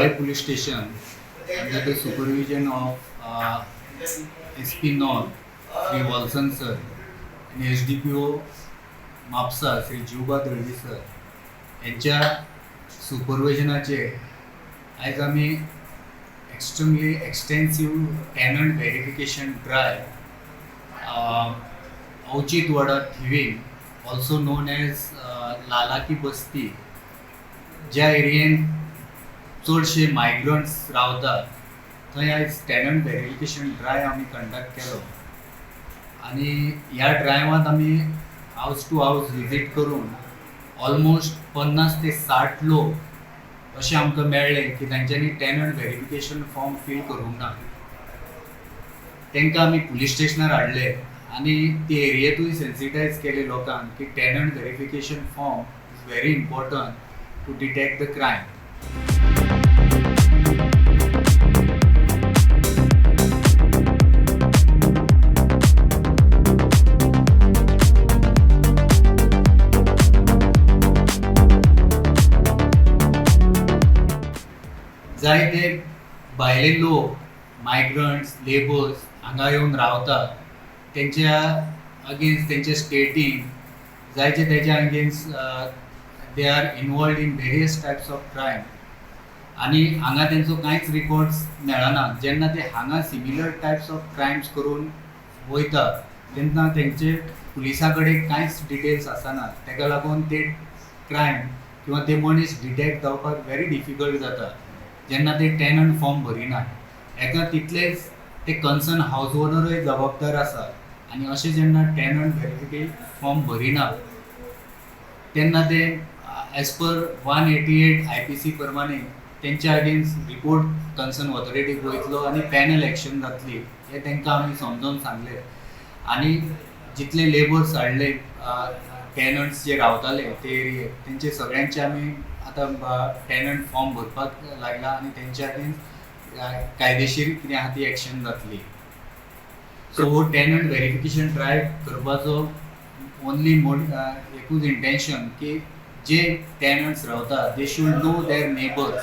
Palolem police station under the supervision of SP North Shri Walson sir आनी SDPO Mapusa Shri Jivba Dalvi sir यांच्या सुपरविजनाचेर आयज आमी extremely extensive tenant verification drive Auchitwada Thivim, also known as Lalaki Basti, ज्या एरियेन चडशे migrants रावतात थंय आयज tenant verification drive आमी कंडक्ट केलो आनी ह्या ड्रायव्हांत आमी हावज टू हावज विजीट करून ऑलमोस्ट 50 ते 60 लोक अशें आमकां मेळ्ळे की तांच्यांनी टेनंट व्हेरिफिकेशन फॉर्म फील करूंक ना. तांकां आमी पुलीस स्टेशनार हाडले आनी ते एरियेंतूय सेन्सिटायज केले लोकांक की tenant verification form is very important to detect the crime. जायते भायले लोक मायग्रंट्स लेबर्स हांगा येवन रावतात, तेंच्या अगेन्स्ट तेंच्या स्टेटीन जायते तेच्या against they are involved in various types of crime आनी हांगा तेंचो कांयच रिकॉर्ड्स मेळना. जेन्ना ते हांगा सिमिलर टायप्स ऑफ क्रायम्स करून वयता तेन्ना तेंचे पुलिसां कडेन कांयच डिटेल्स आसना. तेका लागून ते क्रायम किंवा ते मनीस डिटेक्ट जावपाक व्हेरी डिफिकल्ट जाता जेन्ना ते टेनंट फॉर्म भरिना. हेका तितलेच ते कन्सर्न हावज ओनरूय जबाबदार आसा आनी अशें जेन्ना टेनंट व्हेरिफिकेशन फॉर्म भरिना तेन्ना ते as per 188 IPC प्रमाणे तेंच्या अगेन्स्ट रिपोर्ट कन्सर्न ऑथॉरिटीक वयतलो आनी पॅनल एक्शन जातली हें तांकां आमी समजोवन सांगलें. आनी जितले लेबर्स हाडले टेनंट्स जे रावताले ते एरियेक तेंचे सगळ्यांचे आमी आतां टेनंट फॉर्म भरपाक लागला आनी तेंच्या अगेन्स्ट कायदेशीर कितें आहा ती एक्शन जातली. सो हो टेनंट व्हेरिफिकेशन ड्रायव्ह करपाचो ओनली एकूच इंटेन्शन की जे टेनंट्स रावता they should know their neighbours.